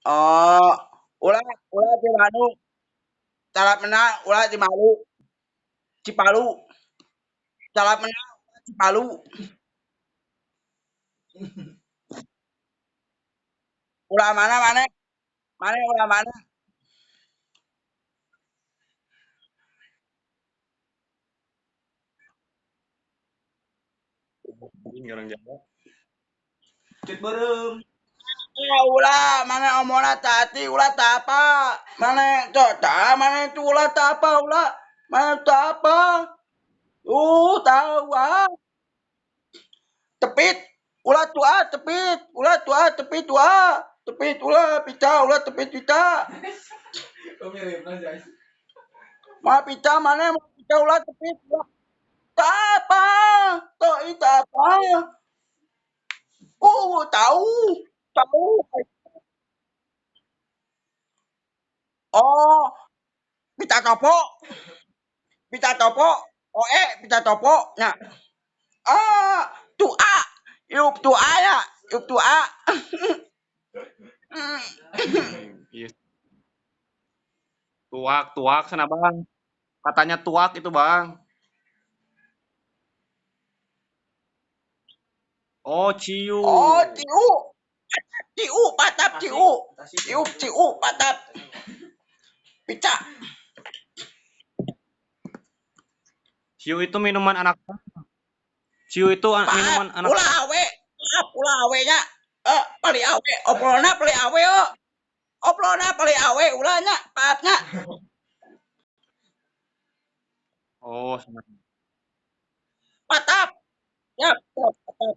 Oh, ulah ulah di Bandung. Calapna ulah di Malu. Cipalu. Calapna Cipalu. Ulah mana mana? Mana ulah mana? Ini orang Jawa. Cut beureum. Ya ulah mana omona tati ulah tak apa. Mana tuh tak mana itu ulah tak apa ulah. Mana tak apa. Tahu ah. Tepit ulah tua tepit ulah tua tepit tua tepit ulah pita ulah tepit pita. Kok mirip lah guys. Ma pita mana ma pita ulah tepit ulah. Tak apa tak itu apa. Oh, tahu tahu. Oh, pita topo pita topo oe pita topo nya. Ah, tua yup tua ya yup tua. Iya. Tuak, tuak sana bang. Katanya tuak itu bang. Oh, ciu. Oh, ciu ciu patap ciu ciu ciu patap pica. Ciu itu minuman anak. Ciu itu Paap minuman anak. ulah awe paap ulah awe nya. Eh, pali awe oplona pali awe oh oplona pali awe ulah nya paapnya. Oh, sama. Patap ya patap.